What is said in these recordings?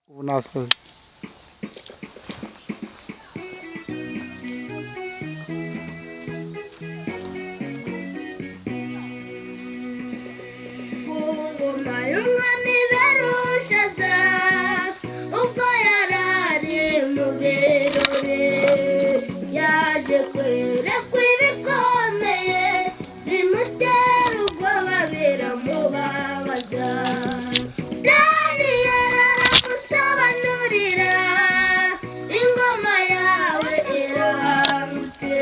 Ubu nasoje. Ku ngoma y'umwami Berushaza, ubwo yari ari mu birori, yaje kwerekwa ibikomeye bimutera ubwoba, biramubabaza. Daniyeli aramusobanurira: "Ingoma yawe irahangutse,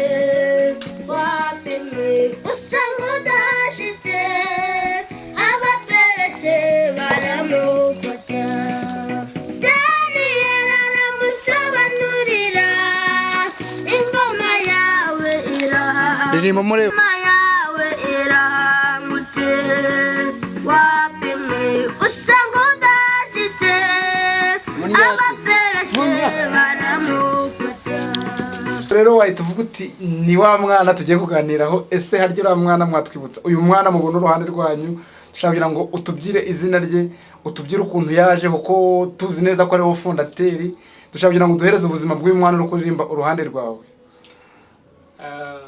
wapimwe usanga udashitse." Abaperese baramufata. Daniyeli aramusobanurira: "Ingoma yawe irahangutse." Ririmba mureba. Ingoma yawe irahangutse, wapimwe usanga udashitse, abaperese baramufata. Rero wahita uvuga uti: "Ni wa mwana tugiye kuganiraho." Ese harya uriya mwana mwatwibutsa, uyu mwana mubona uruhande rwanyu, dushaka kugira ngo utubwire izina rye, utubwire ukuntu yaje, kuko tuzi neza ko ari wowe fondateur. Dushaka kugira ngo uduhereze ubuzima bw'uyu mwana uri kuririmba uruhande rwawe. Ah,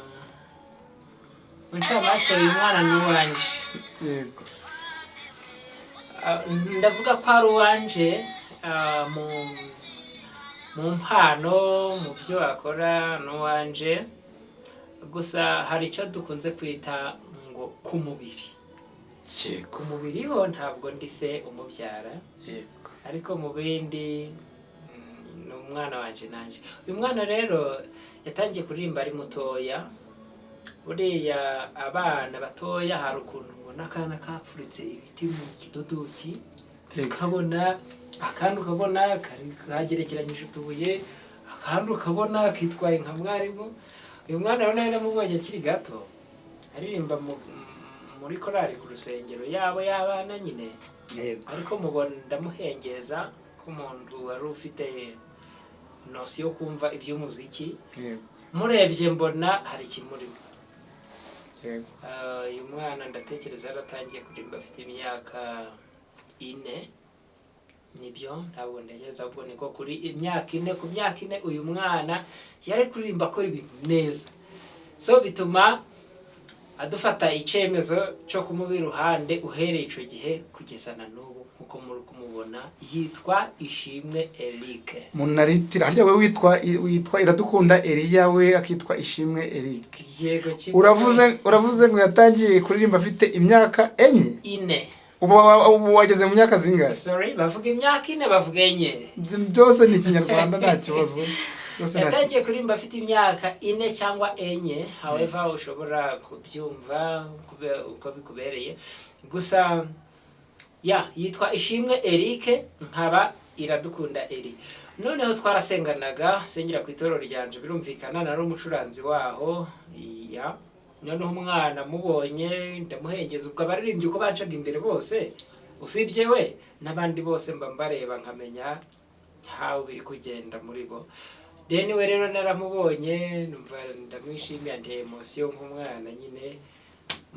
mu ncamake, uyu mwana ni uwanjye. Ah, ndavuga ko ari uwanje mu mpano, mu byo akora ni uwanje. Gusa hari icyo dukunze kwita ngo ku mubiri. Ku mubiri ho ntabwo ndi se umubyara, ariko mu bindi ni umwana wanje nanje. Uyu mwana rero yatangiye kuririmba ari mutoya. Buriya abana batoya hari ukuntu ubona akana kapfuritse ibiti mu kidodoki, mbese ukabona akandi, ukabona kari kagerekeranyije utubuye, akandi ukabona kitwaye nka mwarimu. Uyu mwana rero nari namubonye akiri gato aririmba muri korali ku rusengero yabo y'abana nyine, ariko mubona ndamuhengeza nk'umuntu wari ufite notion yo kumva iby'umuziki. Murebye mbona hari ikimurimo. Ah, uyu mwana ndatekereza yaratangiye kuririmba afite imyaka 4. Nibyo, ntabwo ntekereza, ahubwo niko kuri imyaka 4. Ku myaka 4 uyu mwana yari kuririmba, akora ibintu neza, so bituma adufata icyemezo cyo kumuba iruhande uhereye icyo gihe kugeza na n'ubu, nk'uko muri kumubona. Yitwa Ishimwe Eric. Munaritira harya we witwa Iradukunda Eliya, we akitwa Ishimwe Eric? Yego, kimwe. Uravuze ngo yatangiye kuririmba afite imyaka 4? 4. Ubu wageze mu myaka zingahe? Sorry, bavuga imyaka 4, bavuga 4. Byose ni Ikinyarwanda, nta kibazo. Byose nta Yatangiye kuririmba afite imyaka 4 cyangwa 4, however ushobora kubyumva uko bikubereye. Gusa ya yitwa Ishimwe Eric, nkaba Iradukunda Eri. Noneho twarasenganaga, sengera ku itorero ryanje, birumvikana nari umucuranzi waho. Ya noneho umwana mubonye ndamuhengeza. Ubwo abaririmbyi uko bacaga imbere bose usibye we n'abandi bose mba mbareba, nkamenya how biri kugenda muri bo. Then we rero naramubonye, numva ndamwishimiye, anteye emotion nk'umwana nyine.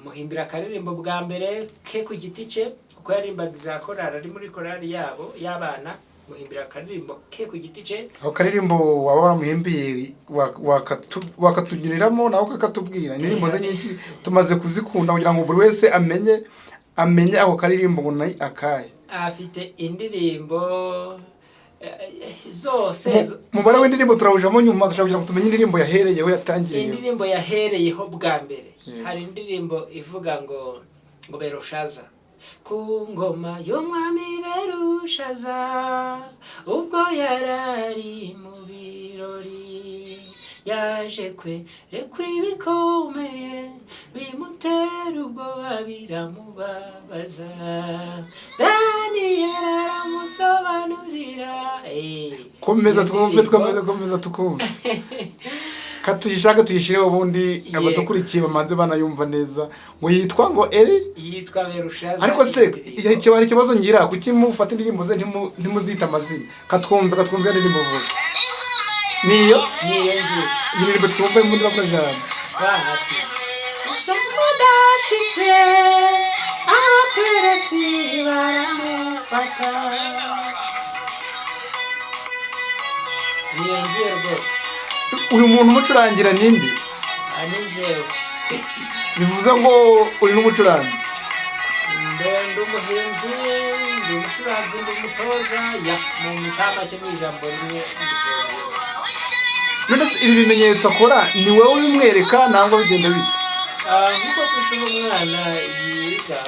Muhimbira akaririmbo bwa mbere ke ku giti cye, kuko yaririmbaga iza korali, ari muri korali yabo y'abana. Muhimbira akaririmbo ke ku giti cye. Ako karirimbo waba waramuhimbiye wakatunyuriramo nawe kakatubwira. Indirimbo ze nyinshi tumaze kuzikunda, kugira ngo buri wese amenye ako karirimbo ngo ni akahe. Afite indirimbo zose. Umubare w'indirimbo turawujamo nyuma. Dushobora kugira ngo tumenye indirimbo yahereyeho, yatangiriyeho. Indirimbo yahereyeho bwa mbere, hari indirimbo ivuga ngo Berushaza, ku ngoma y'umwami Berushaza, ubwo yarari mu birori, yaje kwerekwa ibikomeye bimutera ubwoba, biramubabaza. Daniyeli aramusobanurira. Komeza Iyo twumve. ndirimbo. Twumve, komeza tukumve. Katuyishake tuyishireho, ubundi abadukurikiye bamanze banayumva neza. Ngo yitwa ngo Eri? Yitwa Berushaza. Ariko se indirimbo. hari ikibazo ngira: kuki mufata indirimbo ze ntimuzite amazina? Katwumve iyo ndirimbo vuba. Niyo? Niyo ngiyo. Iyi ndirimbo twumve muri bako jambo. Bahati udashyitse, abaperesi baramufata. Niyo ngiye rwose. Uyu muntu umucurangira ninde? Aha ni njyewe. Bivuze ngo uri n'umucuranzi? Ndi umuhimbyi, ndi umucuranzi, ndi umutoza, ya mu ncamake, mu ijambo rimwe, ndi producer. None se ibi bimenyetso akora ni wowe ubimwereka nangwa bigenda bite? Nk'uko ku ishuri umwana yiga,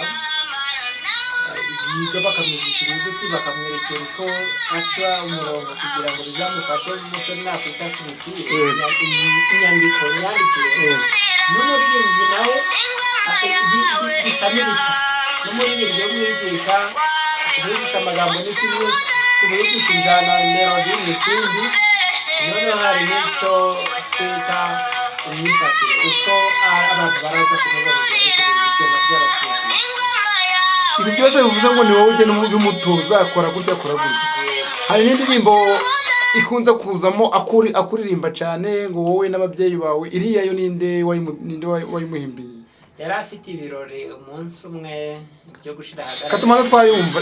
yiga bakamwigisha inyuguti, bakamwerekera uko aca umurongo kugira ngo bizamufashe mu cyo nakwita ku mipira, inyandiko, imyandikire. N'umuririmbyi nawe bisa n'ibisa n'umuririmbyi wo mwigisha, kumwigisha amagambo ni kimwe, kumwigisha injyana, melody, ni ikindi. Noneho hari n'icyo twita imyifatire, uko abantu baraza kumubona igihe ari kuririmba, ibyo nabyo arabyigisha. Ibi byose bivuze ngo ni wowe ugenda ubimutoza, akora gutya, akora gutya. Hari n'indirimbo ikunze kuzamo akuririmba cyane ngo wowe n'ababyeyi bawe, iriya yo ninde wayimuhimbiye? Yari afite ibirori umunsi umwe byo gushyira ahagaragara.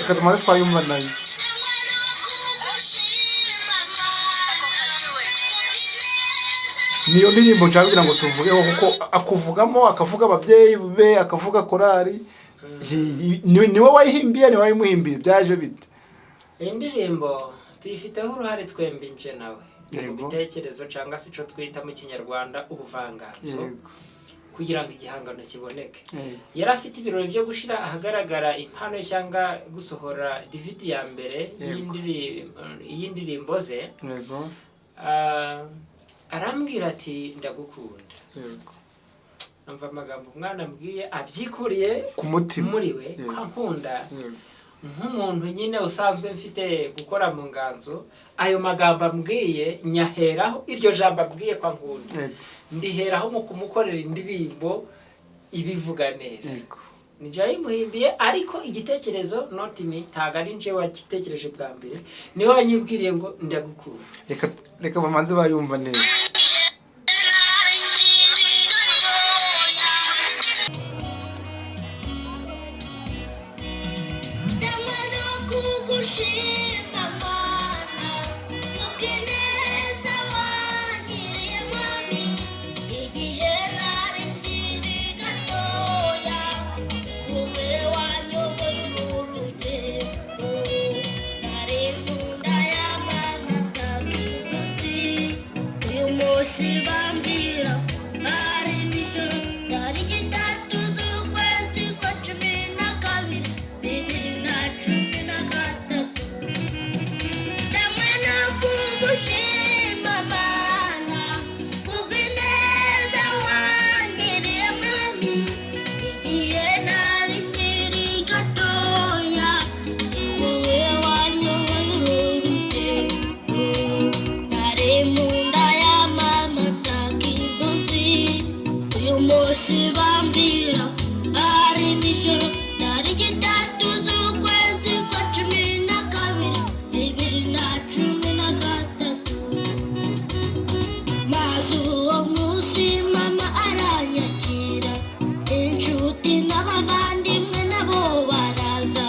Katumaze twayumva nayo. Niyo ndirimbo nshaka kugira ngo tuvugeho, kuko akuvugamo, akavuga ababyeyi be, akavuga korari. Ni wowe wayihimbiye, ni wowe wayimuhimbiye, byaje bite? Iyi ndirimbo tuyifiteho uruhare twembi, nje nawe, mu bitekerezo cyangwa se icyo twita mu Kinyarwanda ubuvanganzo, kugira ngo igihangano kiboneke. Yari afite ibirori byo gushyira ahagaragara impano ye cyangwa gusohora DVD ya mbere y'indirimbo ze. Arambwira ati: "Ndagukunda." Numva amagambo umwana ambwiye abyikuriye ku mutima muri we, ko ankunda. Nk'umuntu nyine usanzwe mfite gukora mu nganzo, ayo magambo ambwiye nyaheraho, iryo jambo ambwiye ko ankunda, ndiheraho mu kumukorera indirimbo ibivuga neza. Ni njye wayimuhimbiye, ariko igitekerezo not me, ntabwo ari njye wagitekereje bwa mbere, niwe wanyibwiriye ngo ndagukunda. Reka bamanze bayumva neza. Cyangwa no kugushima Mana, kubw'ineza wangiriye mwami, igihe nari nkiri gatoya, wowe wanyoboye urugendo, nari mu nda ya mama ntakibazi. Uyu munsi bambwira ko ari nijoro, tariki 3 z'ukwezi kwa 12, 2013. Cyangwa no kugushima Mana, kubw'ineza wangiriye mwami, igihe nari nkiri gatoya, wowe wanyoboye urugendo, nari mu nda ya mama ntakibazi. Uyu munsi bambwira ko ari nijoro, tariki 3 z'ukwezi kwa 12, 2013. Maze uwo munsi mama aranyakira, inshuti n'abavandimwe nabo baraza,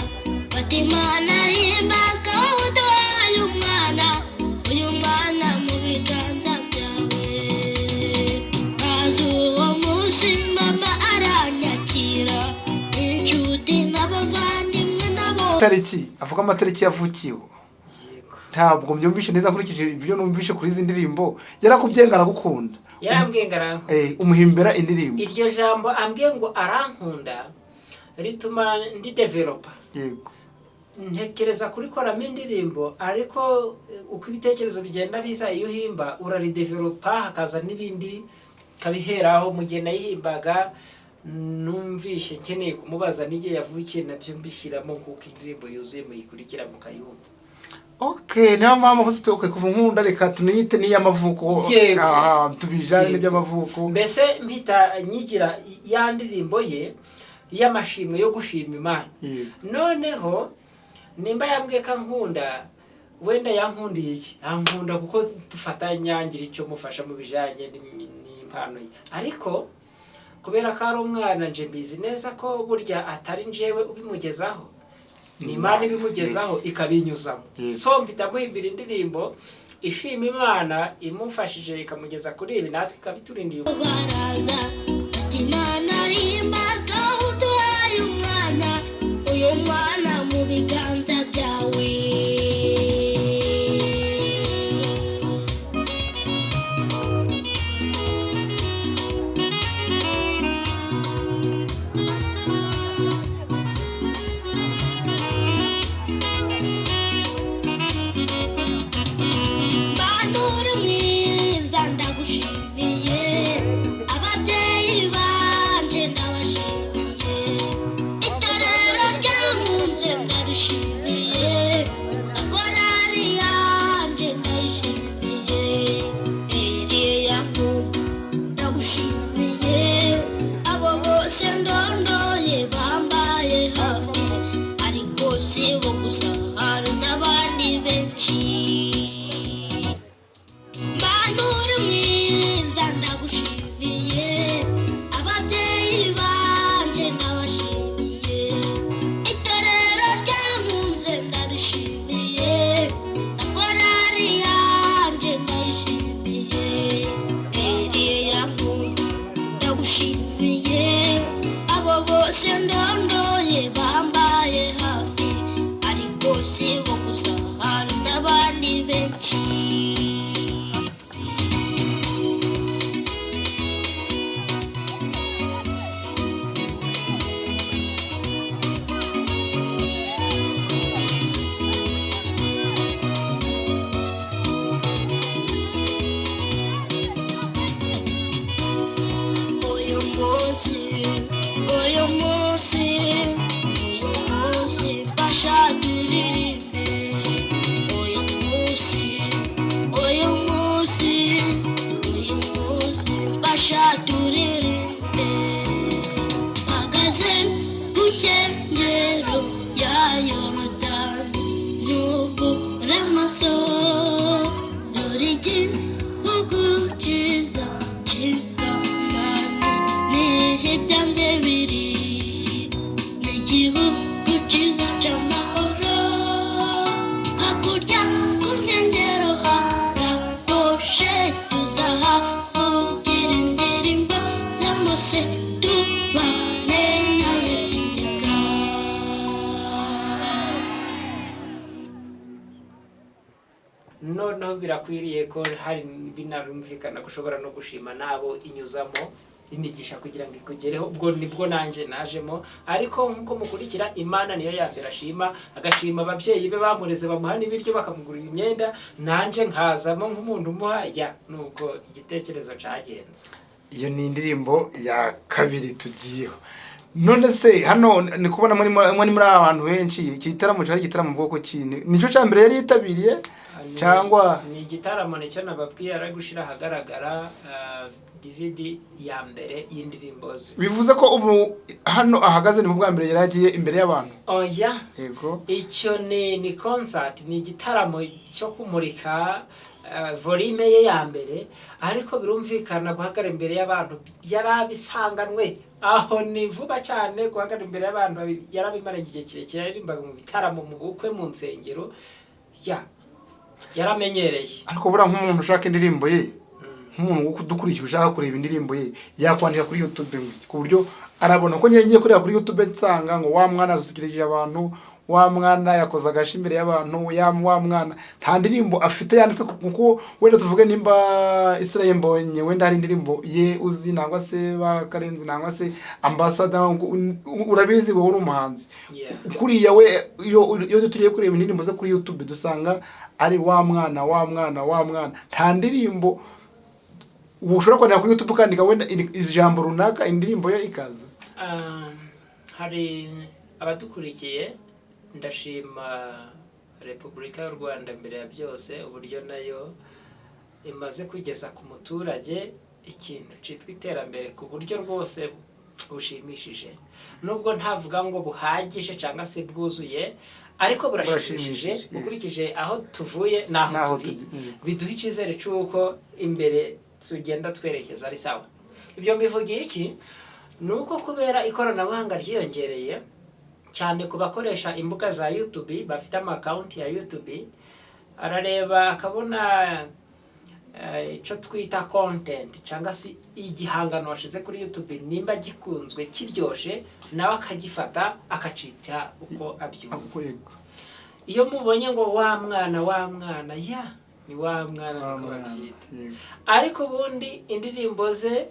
bati: "Imana himbazwa, wowe uduhaye umwana, uyu mwana mu biganza byawe." Maze uwo munsi mama aranyakira, inshuti n'abavandimwe nabo. Tariki avuga, amatariki yavukiyeho. Yego. Ntabwo mbyumvishe neza nkurikije ibyo numvishe kuri izi ndirimbo. Yarakubwiye ngo aragukunda? Yarambwiye ngo arankunda. Umuhimbira indirimbo. Iryo jambo ambwiye ngo arankunda rituma ndi developa, ntekereza kurikoramo indirimbo. Ariko uko ibitekerezo bigenda biza, iyo uhimba uraridevelopa, hakaza n'ibindi kabiheraho. Mu gihe nayihimbaga numvishe nkeneye kumubaza n'igihe yavukiye, nabyo mbishyiramo nk'uko indirimbo yuzuye muyikurikira mukayumva. Okay, niyo mpamvu uvuze uti: "Okay, kuva nkunda, reka tuniyite n'iy'amavuko." Yego. Tubijane Yego. n'iby'amavuko. Mbese mpita nyigira ya ndirimbo ye y'amashimwe yo gushima Imana. Noneho nimba yambwiye ko ankunda, wenda yankundiye iki? Ankunda kuko dufatanya, ngira icyo mufasha mu bijyanye n'impano ye. Ariko kubera ko ari umwana, nje mbizi neza ko burya atari njyewe ubimugezaho, ni Imana ibimugezaho, ikabinyuzamo. So mpita muhimbira indirimbo. Ishima Imana imufashije ikamugeza kuri ibi, natwe ikabiturindiye. Baraza ati: "Imana himbazwa, uduhaye umwana, uyu mwana mu biganza byawe." Mana uri mwiza, ndagushimiye. Ababyeyi banje ndabashimiye. Itorero ryankunze ndarishimiye. Korari yanje ndayishimiye. Eriya ndagushimiye. Abo bose ndondoye bambaye hafi, ariko si bo gusa, hari n'abandi benshi. Mana uri mwiza, ndagushimiye. Ababyeyi banje ndabashimiye. Itorero ryankunze ndarishimiye. Na korari yanje ndayishimiye. Eriya ndagushimiye. Abo bose ndondoye bambaye hafi, ariko si bo gusa, hari n'abandi benshi. Uyu munsi, uyu munsi, uyu munsi, mfasha turirimbe. Uyu munsi, uyu munsi, uyu munsi, mfasha turirimbe. Mpagaze ku nkengero ya Yorodani, nubura amaso, dore igihugu cyiza cy'Ikanani, niho ibyanjye biri, ni igihugu cyiza cy'amahoro. Hakurya ku nkengero haratoshe, tuzahavugira indirimbo za Mose, tubane na Yesu iteka. Noneho birakwiriye ko hari binarumvikana ko ushobora no gushima n'abo inyuzamo imigisha kugira ngo ikugereho. Ubwo nibwo nanjye najemo, ariko nk'uko mukurikira, Imana niyo ya mbere ashima, agashima ababyeyi be bamureze, bamuha n'ibiryo, bakamugurira imyenda, nanjye nkazamo nk'umuntu umuha ya nubwo igitekerezo cyagenze. Iyo ni indirimbo ya kabiri tugiyeho. None se hano ni kubona muri abantu benshi, iki gitaramo cyari igitaramo bwoko ki? Nicyo cya mbere yari yitabiriye cyangwa? Ni igitaramo, nicyo nababwiye, ari gushyira ahagaragara DVD ya mbere y'indirimbo ze. Bivuze ko ubu hano ahagaze ni bwa mbere yari agiye imbere y'abantu? Oya. Yego. Icyo ni concert, ni igitaramo cyo kumurika volume ye ya mbere, ariko birumvikana guhagarara imbere y'abantu yarabisanganwe, aho ni vuba cyane. Guhagarara imbere y'abantu yarabimaranye igihe kirekire, yaririmbaga mu bitaramo, mu bukwe, mu nsengero, ya yaramenyereye. Ariko buriya nk'umuntu ushaka indirimbo ye, nk'umuntu udukurikiye ushaka kureba indirimbo ye, yakwandika kuri YouTube ngo iki, ku buryo arabona ko ngiye kureba kuri YouTube nsanga ngo wa mwana asusurukije abantu, wa mwana yakoze agashi imbere y'abantu, ya wa mwana nta ndirimbo afite yanditse, kuko wenda tuvuge nimba Israel Mbonye wenda hari indirimbo ye uzi, nangwa se ba Karenzi, nangwa se Ambassador, urabizi wowe uri umuhanzi. Kuriya we iyo tugiye kureba indirimbo ze kuri YouTube dusanga ari wa mwana, wa mwana, wa mwana, nta ndirimbo ushobora kwandika kuri YouTube ukandika wenda ijambo runaka, indirimbo ye ikaza. Hari abadukurikiye, ndashima Repubulika y'u Rwanda mbere ya byose, uburyo nayo imaze kugeza ku muturage ikintu cyitwa iterambere ku buryo rwose bushimishije, nubwo ntavuga ngo buhagije cyangwa se bwuzuye, ariko burashimishije. Burashimishije, yes. Ukurikije aho tuvuye n'aho n'aho turi, turi. Biduha icyizere cy'uko imbere tugenda twerekeza ari sawa. Ibyo mbivugiye iki? Ni uko kubera ikoranabuhanga ryiyongereye cyane ku bakoresha imbuga za YouTube, bafite ama account ya YouTube. Arareba akabona icyo twita content cyangwa se igihangano washize kuri YouTube, nimba gikunzwe, kiryoshe, nawe akagifata akacita uko abyumva. Yego. Iyo mubonye ngo wa mwana, wa mwana, ya ni wa mwana, Wa niko mwana, babyita. Ariko ubundi indirimbo ze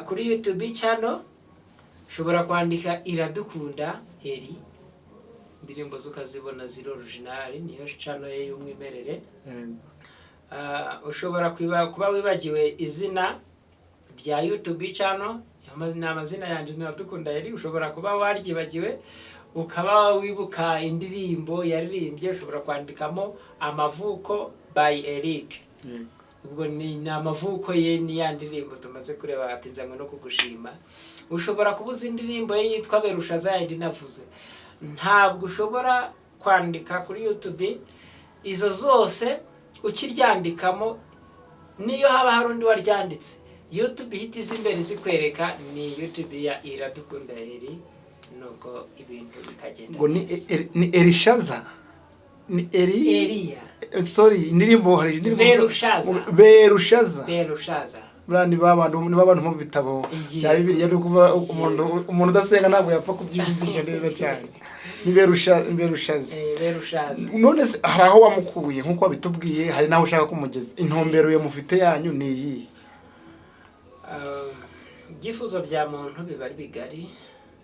kuri YouTube channel ushobora kwandika Iradukunda Eri, indirimbo ze ukazibona ziri original, niyo channel ye y'umwimerere. Ushobora kuba wibagiwe izina rya YouTube channel, ni amazina yanjye Iradukunda Eri, ushobora kuba waryibagiwe ukaba wibuka indirimbo yaririmbye, ushobora kwandikamo Amavuko by Eric. Ubwo ni amavuko ye, ni ya ndirimbo tumaze kureba ati "Nzanywe no kugushima". Ushobora kubuza indirimbo ye yitwa Berushaza yindi navuze. Ntabwo ushobora kwandika kuri YouTube izo zose, ukiryandikamo niyo haba hari undi waryanditse, YouTube ihita iza imbere zikwereka ni YouTube ya Iradukunda Eri, nuko ibintu bikagenda Ngo ni neza. Ni Erishaza, ni Eri? Eriya. Sorry, indirimbo, hari indirimbo Berushaza. Berushaza. Berushaza. Buriya ni ba bantu mu bitabo bya Bibiliya, ari kuba umuntu udasenga ntabwo yapfa kubyiyumvisha neza cyane. Ni Berushaza. Berushaza. None se hari aho wamukuye nk'uko wabitubwiye, hari n'aho ushaka kumugeza? Intumbero ye mufite yanyu ni iyihe? Ibyifuzo bya muntu biba ari bigari,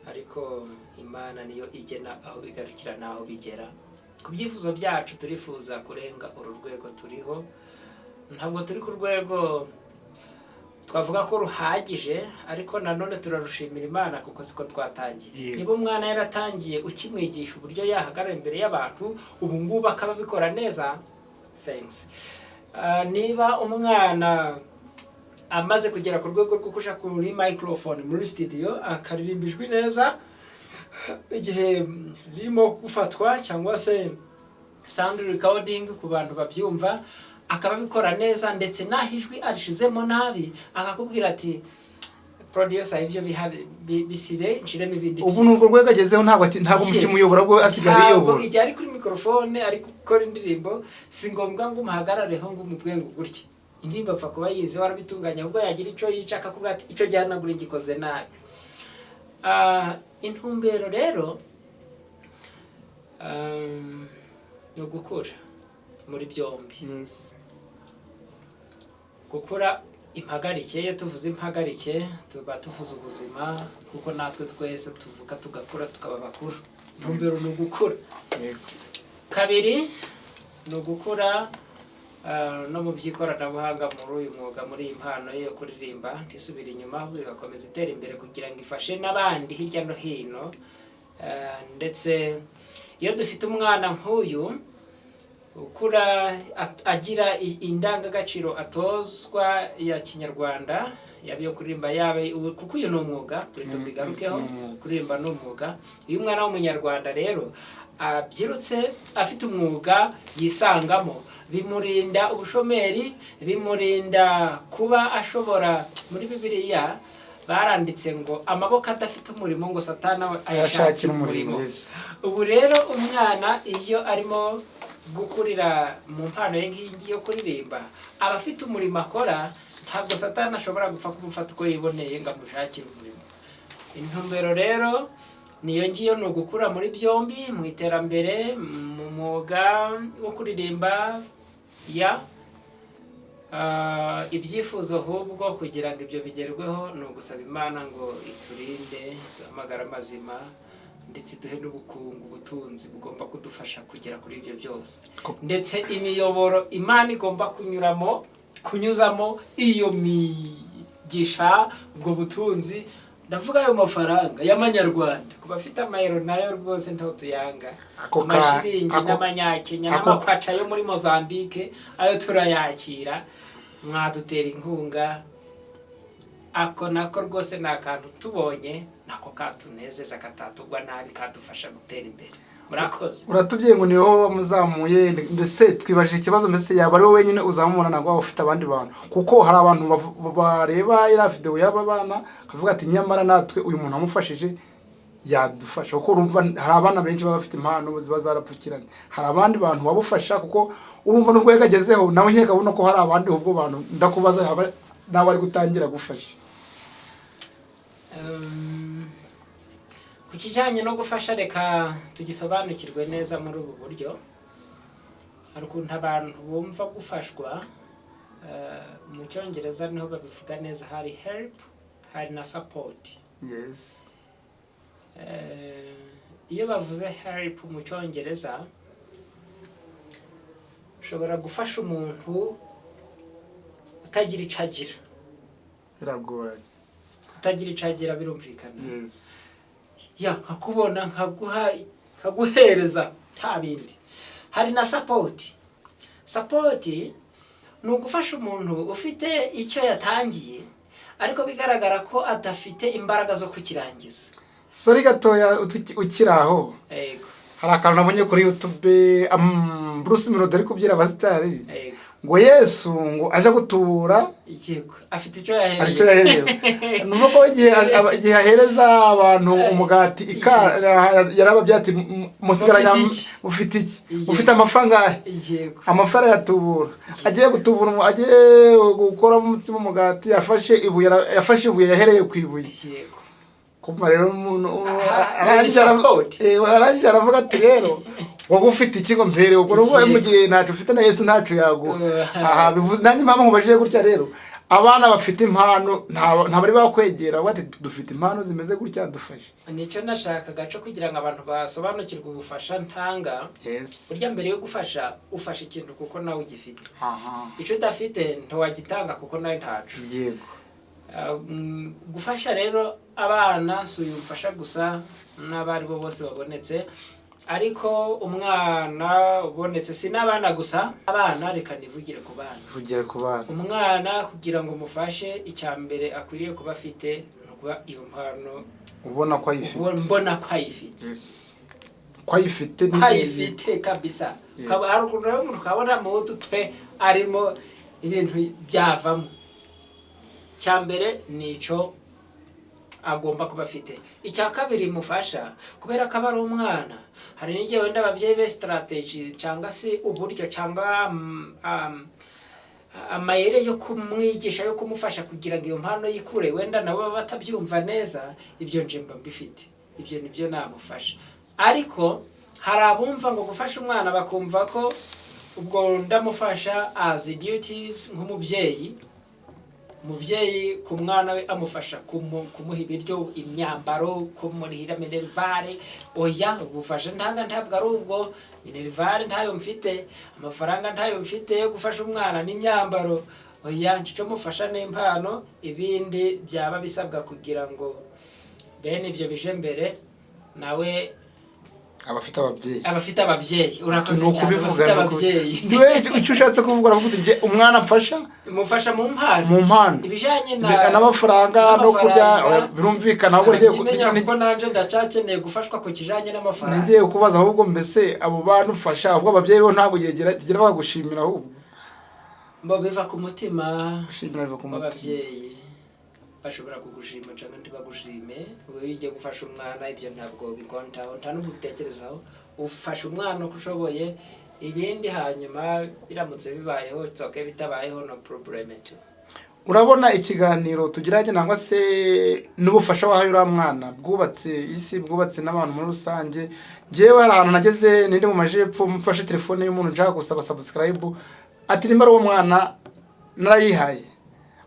ariko Imana niyo igena aho bigarukira n'aho bigera. Ku byifuzo byacu, turifuza kurenga uru rwego turiho. Ntabwo turi ku rwego twavuga ko ruhagije, ariko nanone turarushimira Imana kuko siko twatangiye. Niba umwana yaratangiye ukimwigisha uburyo yahagarara imbere y'abantu, ubu ngubu akaba abikora neza, thanks. Niba umwana amaze kugera ku rwego rwo kuja kuri microphone muri studio akaririmba ijwi neza igihe ririmo gufatwa, cyangwa se sound recording ku bantu babyumva, akaba abikora neza, ndetse n'aho ijwi arishizemo nabi akakubwira ati "Producer, ibyo bisibe nshiremo ibindi." Ubu ni urwo rwego agezeho, ntabwo mukimuyobora, bwo asigaye Ntabwo ariyobora. Igihe ari kuri microphone ari gukora indirimbo, si ngombwa ngo umuhagarareho ngo umubwiye ngo gutya. Indirimbo apfa kuba yize, warabitunganya, ahubwo yagira icyo yica akakubwira ati "Icyo gihanagura, gikoze nabi." Intumbero rero ni ugukura muri byombi. Gukura impagarike, iyo tuvuze impagarike tuba tuvuze ubuzima, kuko natwe twese tuvuka tugakura tukaba bakuru. Intumbero ni ugukura. Kabiri ni ugukura no mu by'ikoranabuhanga, muri uyu mwuga, muri iyi mpano ye yo kuririmba, ntisubire inyuma ahubwo igakomeza itera imbere kugira ngo ifashe n'abandi hirya no hino. Ndetse iyo dufite umwana nk'uyu ukura agira indangagaciro atozwa ya kinyarwanda, yaba iyo kuririmba, yaba kuko uyu ni umwuga turi tubigarukeho. Ni umwuga. Kuririmba ni umwuga. Iyo umwana w'umunyarwanda rero abyirutse afite umwuga yisangamo, bimurinda ubushomeri, bimurinda kuba ashobora. Muri Bibiliya baranditse ngo amaboko adafite umurimo ngo Satana we ayashakira ayashakira umurimo. umurimo. Ubu rero umwana iyo arimo gukurira mu mpano ye ngiyi ngiyi yo kuririmba, aba afite umurimo akora, ntabwo Satani ashobora gupfa kumufata uko yiboneye ngo amushakire umurimo. Intumbero rero niyo ngiyo, ni ugukura muri byombi, mu iterambere, mu mwuga wo kuririmba. Ya ibyifuzo ahubwo kugira ngo ibyo bigerweho ni ugusaba Imana ngo iturinde, duhamagare amazima, ndetse iduhe n'ubukungu, ubutunzi bugomba kudufasha kugera kuri ibyo byose, ndetse imiyoboro Imana igomba kunyuramo, kunyuzamo iyo migisha, ubwo butunzi, ndavuga ayo mafaranga y'amanyarwanda. Ku bafite amayero nayo rwose ntaho tuyanga. Amashiringi n'amanyakenya n'amakwaca yo muri Mozambique, ayo turayakira. Mwadutera inkunga, ako nako rwose ni akantu tubonye nako katunezeza, katatugwa nabi, kadufasha gutera imbere. Murakoze. Uratubwiye ngo ni wowe wamuzamuye, mbese twibajije ikibazo, mbese yaba ari wowe wenyine uzamura, ntabwo waba ufite abandi bantu? Kuko hari abantu bareba iriya videwo y'aba bana bakavuga ati "Nyamara natwe uyu muntu amufashije." Yadufasha kuko urumva hari abana benshi baba bafite impano ziba zarapfukiranye. Hari abandi bantu wabufasha, kuko urumva n'ubwo yakagezeho nawe nkeka abona ko hari abandi ubwo bantu ndakubaza yaba nawe ari gutangira gufasha. Ku kijyanye no gufasha, reka tugisobanukirwe neza muri ubu buryo. Hari ukuntu abantu bumva gufashwa, mu Cyongereza niho babivuga neza, hari help, hari na support. Iyo bavuze help mu Cyongereza, ushobora gufasha umuntu utagira icyo agira. Biragoranye. Utagira icyo agira, birumvikana. Ya, nkakubona, nkaguha, nkaguhereza, nta bindi. Hari na support. Support ni ugufasha umuntu ufite icyo yatangiye, ariko bigaragara ko adafite imbaraga zo kukirangiza. Sorry gatoya, ukiri aho. Yego. Hari akantu nabonye kuri YouTube, Bruce Melody ari kubyira abasitari ngo Yesu ngo aje gutubura. Yego, afite icyo yahereye. Hari icyo yaherewe. Numva ko igihe ahereza abantu umugati yarababwiye ati: "Musigaranye Mufite iki?" Mufite iki? Yego. Mufite amafi angahe?" Amafi arayatubura. Agiye gutubura, agiye gukoramo umutsima, umugati, yafashe ibuye, yafashe ibuye, yahereye ku ibuye. Kumva rero umuntu Aha, arangije ni support. Arangije aravuga ati: "Rero wowe ufite iki ngo mpere?" Ubwo n'ubwo mu gihe ntacyo ufite, na Yesu ntacyo yaguha. Aha bivuze nanjye impamvu nkubajije gutya rero, abana bafite impano nta bari bakwegera bati: "Dufite impano zimeze gutya, dufashe"? Nicyo nashakaga cyo kugira ngo abantu basobanukirwe ubufasha ntanga. Burya mbere yo gufasha, ufasha ikintu kuko nawe ugifite. Icyo udafite ntiwagitanga kuko nawe ntaco. Gufasha rero abana, si uyu mfasha gusa, n'abo ari bo bose babonetse. Ariko umwana ubonetse, si n'abana gusa, abana, reka nivugire ku bana. Vugire ku bana. Umwana kugira ngo umufashe, icya mbere akwiriye kuba afite ni ukuba iyo mpano ubona ko ayifite. Mbona ko ayifite. Yes, ko ayifite ko ayifite kabisa. Hari ukuntu rero umuntu ukabona mu pe arimo ibintu byavamo. Cya mbere ni icyo agomba kuba afite. Icya kabiri mufasha, kubera ko aba ari umwana, hari n'igihe wenda ababyeyi be strategy cyangwa se uburyo cyangwa amayeri yo kumwigisha, yo kumufasha kugira ngo iyo mpano yikure, wenda nabo baba batabyumva neza. Ibyo nje mba mbifite, ibyo nibyo namufasha. Ariko hari abumva ngo gufasha umwana, bakumva ko ubwo ndamufasha as duties nk'umubyeyi. Umubyeyi ku mwana we amufasha kumuha ibiryo, imyambaro, kumurihira minerval. Oya, ubufasha ntanga ntabwo ari ubwo. Minerval ntayo mfite, amafaranga ntayo mfite yo gufasha umwana n'imyambaro. Oya, icyo mufasha ni impano. Ibindi byaba bisabwa kugira ngo bene ibyo bije mbere, nawe abafite ababyeyi. Abafite ababyeyi, urakoze Ni cyane. ukubivuga. Abafite ababyeyi. Niwe icyo ushatse kuvuga, uravuga uti: "Njye umwana mfasha mufasha mu mpano." Mu mpano. Ibijyanye na n'amafaranga no kurya. N'amafaranga. Birumvikana, ahubwo ngiye Arabyimenya, kuko nanje ndacyakeneye gufashwa ku kijanye n'amafaranga. Ngiye kubaza ahubwo: mbese abo bantu ufasha, ahubwo ababyeyi bo ntabwo yegera kigera bakagushimira ahubwo? Bo biva ku mutima. Gushimira biva ku mutima. W'ababyeyi. Bashobora kugushima cyangwa ntibagushime. Wowe iyo ugiye gufasha umwana, ibyo ntabwo bikontaho, nta n'ubwo ubitekerezaho. Ufasha umwana uko ushoboye, ibindi hanyuma biramutse bibayeho, it's okay, bitabayeho, no problem too. Urabona ikiganiro tugiranye nangwa se n'ubufasha wahaye uriya mwana bwubatse isi, bwubatse n'abantu muri rusange. Njyewe hari ahantu nageze nindi mu majepfo, mfashe telefone y'umuntu nshaka gusaba subscribe, ati: "Nimba ari uwo mwana narayihaye,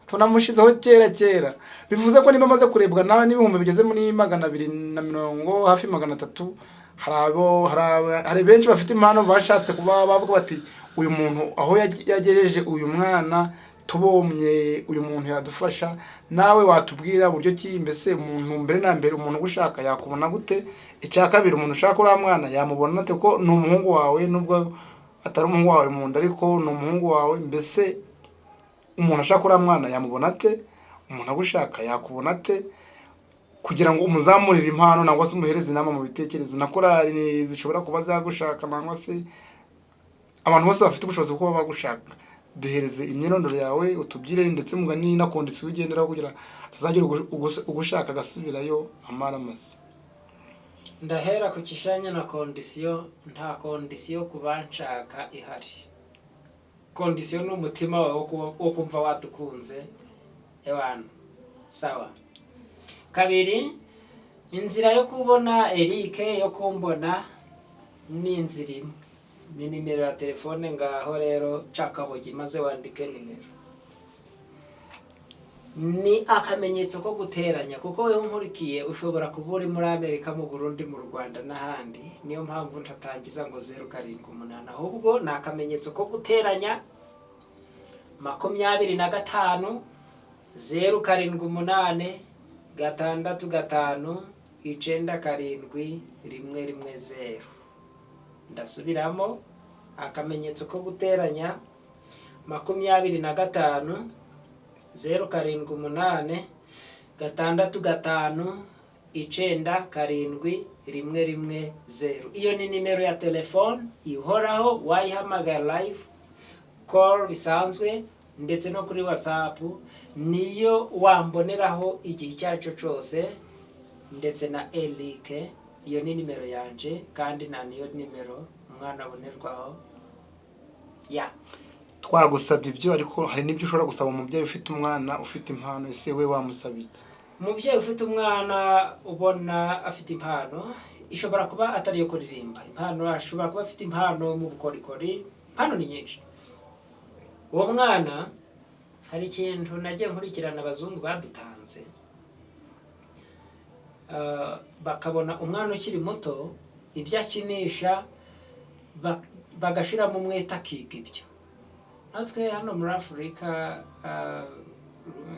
tunamushyizeho kera kera." Bivuze ko niba amaze kurebwa nawe n'ibihumbi bigeze muri 250, hafi 300, hari abo hari benshi bafite impano bashatse kuba bavuga bati: "Uyu muntu aho yagejeje uyu mwana, tubomye uyu muntu yadufasha." Nawe watubwira uburyo ki mbese umuntu, mbere na mbere, umuntu ugushaka yakubona gute? Icya kabiri, umuntu ushaka uriya mwana yamubona ate, ko ni umuhungu wawe, nubwo atari umuhungu wawe mu nda, ariko ni umuhungu wawe? Mbese umuntu ashaka uriya mwana yamubona ate? Umuntu agushaka yakubona ate kugira ngo umuzamurire impano, nangwa se umuhereze inama mu bitekerezo, na korali zishobora kuba zagushaka, nangwa se abantu bose bafite ubushobozi bwo kuba bagushaka? Duhereze imyirondoro yawe, utubwire ndetse mugani na condition ugenderaho kugira hatazagira ugushaka agasubirayo amara amaze. Ndahera ku kijanye na condition. Nta condition ku banshaka ihari. Condition ni umutima wawe wo kumva wadukunze, ewana, sawa. Kabiri, inzira yo kubona Eric, yo kumbona, ni inzira imwe, ni nimero ya telefone. Ngaho rero cakabogi maze wandike nimero. Ni akamenyetso ko guteranya, kuko wewe unkurikiye ushobora kuba uri muri Amerika, mu Burundi, mu Rwanda n'ahandi. Niyo mpamvu ntatangiza ngo 078, ahubwo ni akamenyetso ko guteranya 25 078 65 97 110. Ndasubiramo: akamenyetso ko guteranya 25 078 65 97 110. Iyo ni nimero ya telefone ihoraho, wayihamagara live call bisanzwe, ndetse no kuri WhatsApp niyo wamboneraho igihe icyo ari cyo cyose, ndetse na Eric. Iyo ni nimero yanje, kandi nta niyo nimero umwana abonerwaho ya. Twagusabye ibyo, ariko hari n'ibyo ushobora gusaba umubyeyi ufite umwana ufite impano. Ese we wamusaba iki? Umubyeyi ufite umwana ubona afite impano, ishobora kuba atari iyo kuririmba, impano ashobora kuba afite impano mu bukorikori, impano ni nyinshi. Uwo mwana, hari ikintu nagiye nkurikirana abazungu badutanze, bakabona umwana ukiri muto ibyo akinisha, bagashiramo umwete akiga ibyo. Natwe hano muri Afurika,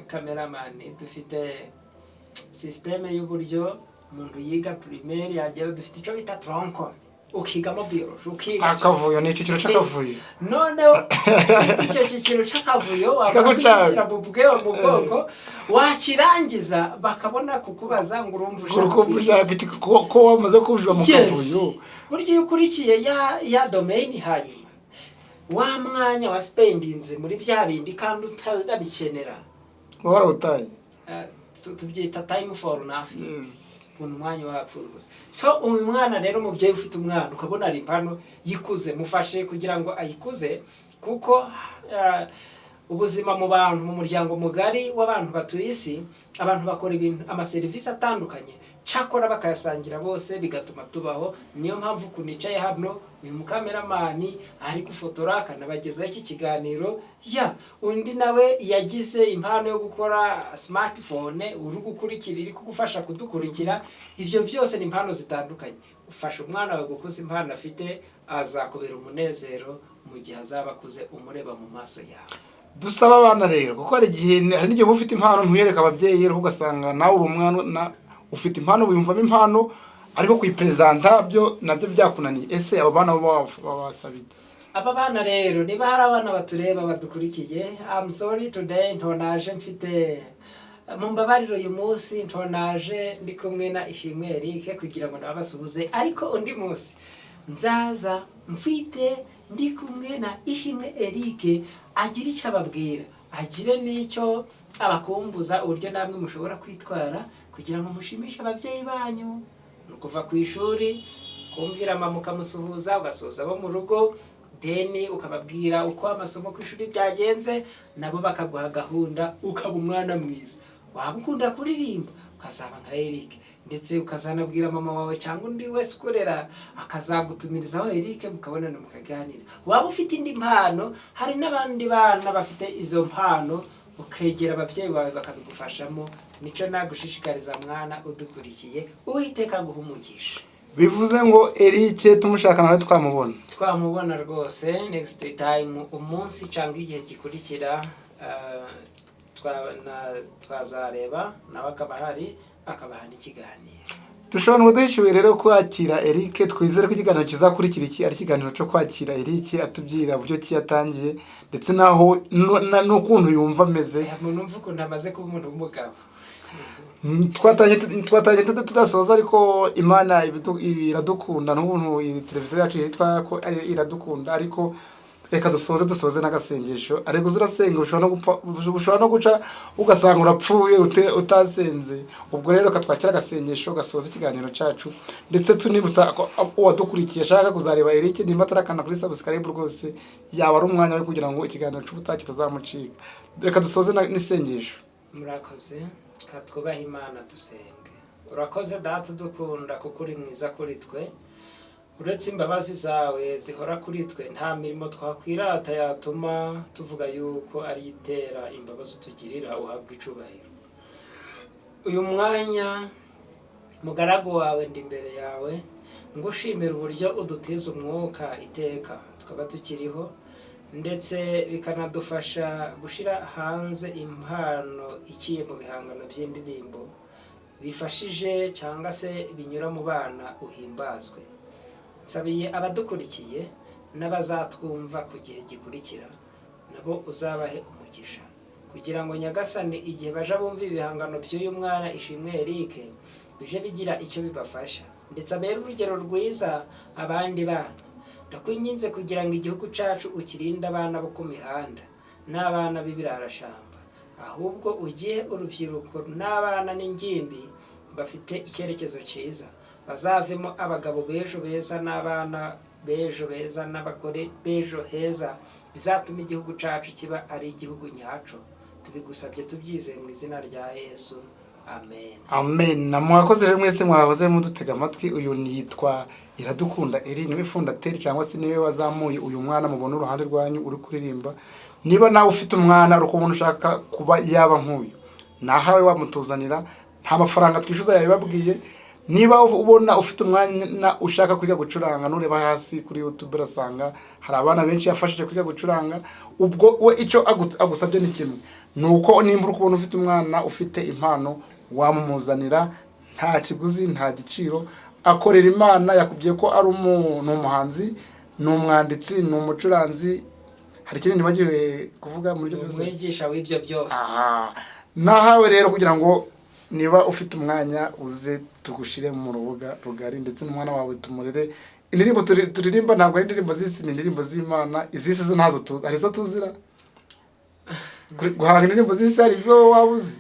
cameraman, dufite système y'uburyo umuntu yiga primaire, yagera dufite icyo bita tronc commun, ukigamo biology, ukiga Akavuyo, ni icyiciro cy'akavuyo. Noneho icyo cyiciro cy'akavuyo wamara Kikagucanga. kugishyira mu bwoko, wakirangiza bakabona kukubaza ngo urumva ushaka Urukumva kwiga. Ushaka iki ko wamaze kujura mu kavuyo? Burya iyo ukurikiye ya domaine, hanyuma wa mwanya wa spendinze muri bya bindi kandi utarabikenera, uba warawutaye. Tubyita time for nothing. Ukuntu umwanya wapfuye gusa. So uyu mwana rero, umubyeyi ufite umwana ukabona ari impano yikuze, mufashe kugira ngo ayikuze, kuko ubuzima mu bantu, mu muryango mugari w'abantu batuye isi, abantu bakora ibintu, amaserivisi atandukanye, cakora bakayasangira bose, bigatuma tubaho. Niyo mpamvu ukuntu nicaye hano, uyu mucameraman ari gufotora akanabagezaho iki kiganiro, ya undi nawe yagize impano yo gukora smartphone uri gukurikira, iri kugufasha kudukurikira. Ibyo byose ni impano zitandukanye. Ufasha umwana wawe gukuza impano afite, azakubera umunezero mu gihe azaba akuze umureba mu maso yawe. Dusaba abana rero, kuko hari igihe, hari n'igihe uba ufite impano ntuyereke ababyeyi, ariko ugasanga nawe uri umwana ufite impano, wiyumvamo impano, ariko kuyiperezanta byo nabyo byakunaniye. Ese abo bana bo babasaba iki? Aba bana rero, niba hari abana batureba, badukurikiye, I'm sorry today ntonaje mfite, mumbabarire, uyu munsi ntonaje ndi kumwe na Ishimwe Eric kugira ngo nabasuhuze, ariko undi munsi nzaza mfite, ndi kumwe na Ishimwe Eric, agira icyo ababwira, agire n'icyo abakumbuza uburyo namwe mushobora kwitwara kugira ngo mushimishe ababyeyi banyu. Ni ukuva ku ishuri, kumvira mama, ukamusuhuza, ugasuhuza abo mu rugo, then ukababwira uko amasomo ku ishuri byagenze, nabo bakaguha gahunda, ukaba umwana mwiza. Waba ukunda kuririmba, ukazaba nka Eric, ndetse ukazanabwira mama wawe cyangwa undi wese ukorera, akazagutumirizaho Eric, mukabonana mukaganira. Waba ufite indi mpano, hari n'abandi bana bafite izo mpano, ukegera ababyeyi bawe bakabigufashamo. Nicyo nagushishikariza, mwana udukurikiye. Uwiteka aguha umugisha. Bivuze ngo Eric tumushaka nawe twamubona? Twamubona rwose. Next time, umunsi cyangwa igihe gikurikira, twazareba nawe akaba ahari, akabaha n'ikiganiro. Dushobora ngo duhishiwe rero kwakira Eric. Twizere ko ikiganiro kizakurikira iki ari ikiganiro cyo kwakira Eric, atubwira uburyo ki yatangiye, ndetse n'aho n'ukuntu yumva ameze. Aya muntu, umva ukuntu amaze kuba umuntu w'umugabo. Twatangiye tudasoza, ariko Imana iradukunda n'ubuntu. Iyi televiziyo yacu yitwa ko ari Iradukunda, ariko Reka dusoze n'agasengesho. Ariko uzi urasenga, ushobora no gupfa, ushobora no guca ugasanga urapfuye utasenze. Ubwo rero reka twakire agasengesho gasoza ikiganiro cyacu, ndetse tunibutsa ko uwadukurikiye ashaka kuzareba Eric, nimba atarakanda kuri subscribe, rwose yaba ari umwanya we kugira ngo ikiganiro cy'ubutaha kitazamucika. Reka dusoze n'isengesho. Murakoze. Ka twubahe Imana, dusenge. Urakoze Data udukunda, kuko uri mwiza kuri twe. Uretse imbabazi zawe zihora kuri twe, nta mirimo twakwirata yatuma tuvuga yuko ari itera imbabazi utugirira. Uhabwa icubahiro. Uyu mwanya, mugaragu wawe ndi imbere yawe, ngushimira uburyo udutiza umwuka iteka tukaba tukiriho, ndetse bikanadufasha gushyira hanze impano ikiye mu bihangano by'indirimbo bifashije cyangwa se binyura mu bana. Uhimbazwe. Nsabiye abadukurikiye n'abazatwumva ku gihe gikurikira, nabo uzabahe umugisha, kugira ngo Nyagasani, igihe baja bumva ibihangano by'uyu mwana Ishimwe Eric, bije bigira icyo bibafasha, ndetse abere urugero rwiza abandi bana. Ndakwinginze kugira ngo igihugu cyacu ukirinde abana bo ku mihanda n'abana b'ibirarashamba, ahubwo ugihe urubyiruko n'abana n'ingimbi bafite icyerekezo cyiza, bazavemo abagabo b'ejo beza n'abana b'ejo beza n'abagore b'ejo heza, bizatuma igihugu cyacu kiba ari igihugu nyaco. Tubigusabye tubyizeye mu izina rya Yesu, amen. Amen. Mwakoze rero mwese mwahoze mudutega amatwi. Uyu yitwa Iradukunda Eri, niwe fondateur cyangwa se niwe wazamuye uyu mwana mubona uruhande rwanyu uri kuririmba. Niba nawe ufite umwana uri kubona ushaka kuba yaba nk'uyu, nahawe wamutuzanira, nta mafaranga twishyuza, yabibabwiye. Niba ubona ufite umwana ushaka kwiga gucuranga, nureba hasi kuri YouTube urasanga hari abana benshi yafashije kwiga gucuranga. Ubwo we icyo agusabye ni kimwe, ni uko nimba uri kubona ufite umwana ufite impano, wamumuzanira nta kiguzi, nta giciro. Akorera Imana, yakubwiye ko ari ni umuhanzi, ni umwanditsi, ni umucuranzi. Hari ikindi nibagiwe kuvuga muri ibyo Ni byose? Umwigisha w'ibyo byose. Aha nahawe rero kugira ngo niba ufite umwanya uze tugushire mu rubuga rugari, ndetse n'umwana wawe tumurere. Indirimbo turirimba ntabwo ari indirimbo z'isi, ni indirimbo z'Imana. Iz'isi zo ntazo tuzi. Hari izo tuzira? Guhanga indirimbo z'isi, hari izo waba uzi?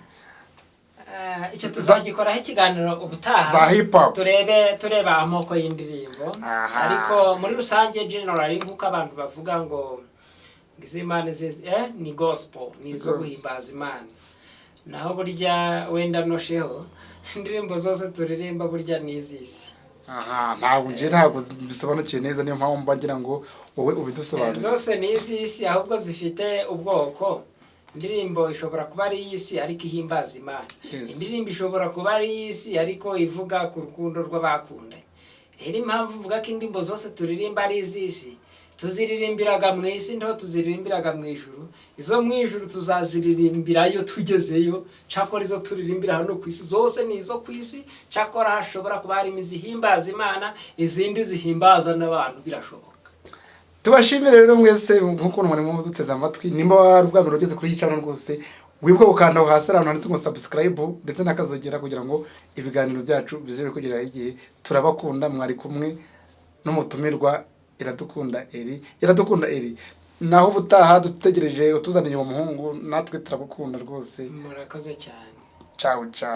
Icyo tuzagikoraho ikiganiro ubutaha. Za hip hop. Turebe, tureba amoko y'indirimbo. Aha. Ariko muri rusange, generally, nk'uko abantu bavuga ngo iz'Imana ni gospel, ni izo Gospel. guhimbaza Imana. Naho burya wenda nosheho indirimbo zose turirimba burya ni iz'isi. Aha ntabwo nje, ntabwo bisobanukiwe neza, niyo mpamvu mba ngira ngo wowe ubidusobanurire. Zose ni iz'isi, ahubwo zifite ubwoko. Indirimbo ishobora kuba ari iy'isi ariko ihimbaza Imana. Indirimbo ishobora kuba ari iy'isi ariko ivuga ku rukundo rw'abakundanye. Rero impamvu mvuga ko indirimbo zose turirimba ari iz'isi, tuziririmbiraga mu isi, nto tuziririmbiraga mu ijuru. Izo mu ijuru tuzaziririmbirayo tugezeyo. Cyakora izo turirimbira hano ku isi zose ni izo ku isi, cyakora hashobora kuba harimo izihimbaza Imana, izindi zihimbaza n'abantu, birashoboka. Tubashimire rero mwese nk'ukuntu mwari muduteze amatwi. Nimba wari ubwa mbere ugeze kuri iyi channel, rwose wibuke gukanda aho hasi ahantu handitse ngo subscribe ndetse n'akazogera, kugira ngo ibiganiro byacu bizere kugeraho igihe. Turabakunda. Mwari kumwe n'umutumirwa Iradukunda Eri. Iradukunda Eri, naho ubutaha dutegereje utuzaniye uwo muhungu. Natwe turagukunda rwose. Murakoze cyane. Ciao ciao.